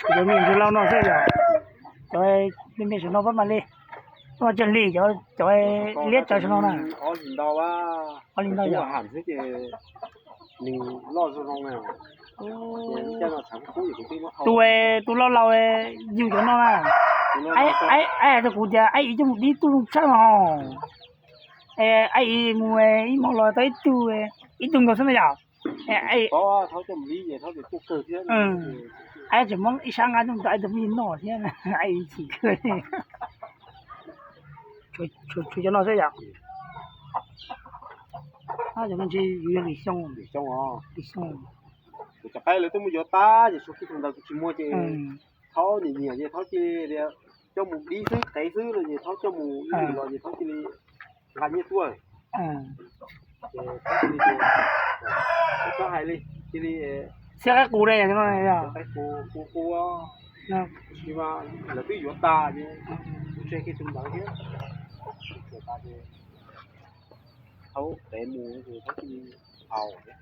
Cov me ntsuag lauj no xwb yom. Cov me me saum no pab mam li, no cov hlis, cov liab tsawv saum no na. Ob hlis ntau yom. Tus, tus laus laus yug cov no na. Aib hais rau kuv tias aib ib coj mus dib tub zoo tshaj no. Aib ib mus ib hmo los tau ib tug, ib tug nkaus xwb na yom. Aib tseem muab ib sab nqa coj mus rau aib tus phooj ywg noj thiab, aib chim kawg. Tshuav cov no xwb yom. Cov no ntshe yuav yog lwm xyoo, lwm xyoo. Kuv cov qaib lawv twb muab yuav tag ces tshuav kiag tus ntawd kuv tsis muag ces thaub nyiam nyiam ces thaub cia li tias coj mus dib xwb qev xwb no ces thaub coj mus ib los ces thaub cia li nqa nyiaj tuaj. Ces thaub cia li, thaub hais li, cia li xiab qaib qus ne, qaib qus qus qus, tab sis mas lawv twb yuav tas ces kuv tseg kiag tus ntawd thiab. Thaub qev mus ces thaub cia li haus thiab.